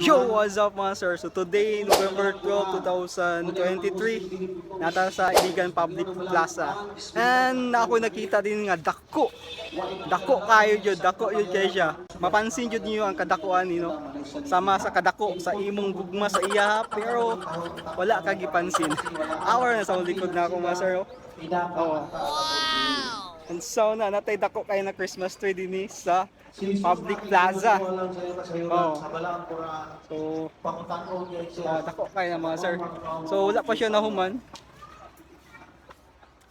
Yo, what's up, mga sir? So today, November 12, 2023, nata sa Iligan Public Plaza. And ako nakita din nga dako. Dako kayo jud, dako yun kay siya. Mapansin jud niyo ang kadakuan ni, no. Sama sa kadako sa imong gugma sa iya, pero wala ka gipansin. Our na sa likod na ako, mga sir. Oh. Oo. And so na natay dako kayo na Christmas tree dinhi sa Public Plaza. Oo. So, dako kayo na, mga sir. So wala pa siya nahuman.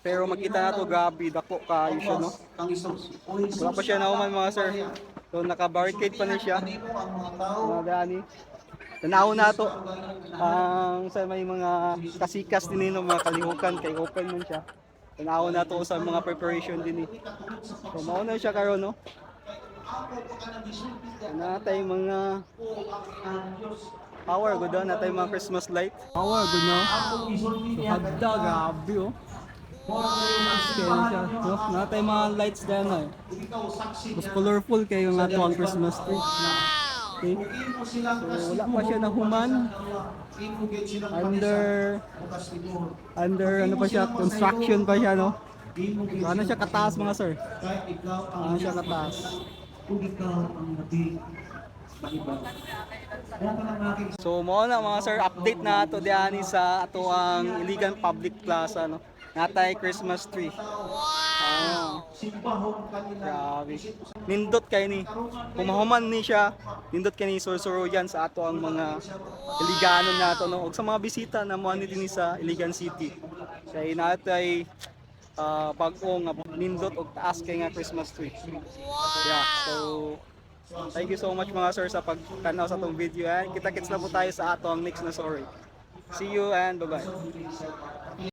Pero makita na to, grabe, dako kayo siya, no. Wala pa siya nahuman, mga sir. So naka-barricade pa ni siya. Mga gani. Tanaw na to ang sa may mga kasikas din no, mga kalihukan kay open man siya. Tanaw na to sa mga preparation din eh. So mao na siya karon, no. Natay mga power good, natay mga Christmas light. Power good, no. So hagda, grabe oh. Kaya siya, no? Natay mga lights dyan eh. Mas colorful kayo nga to ang Christmas tree. Okay. So wala pa siya nahuman. Under ano pa siya, construction pa siya, no. So, ano siya kataas, mga sir? Ano siya kataas? So mo na, mga sir, update na to diani sa ato ang Iligan Public Plaza, no. Natay Christmas tree. Wow. Grabe. Nindot kay ni. Humahuman ni siya. Nindot kay ni sursuruyan sa ato ang mga Iliganon nato, no, ug sa mga bisita na moani dinhi sa Iligan City. Kay natay bag-o nga nindot og taas kay nga Christmas tree. Yeah, so thank you so much, mga sir, sa pagtanaw sa atong video and kita-kits na po tayo sa ato ang next na story. See you and bye-bye.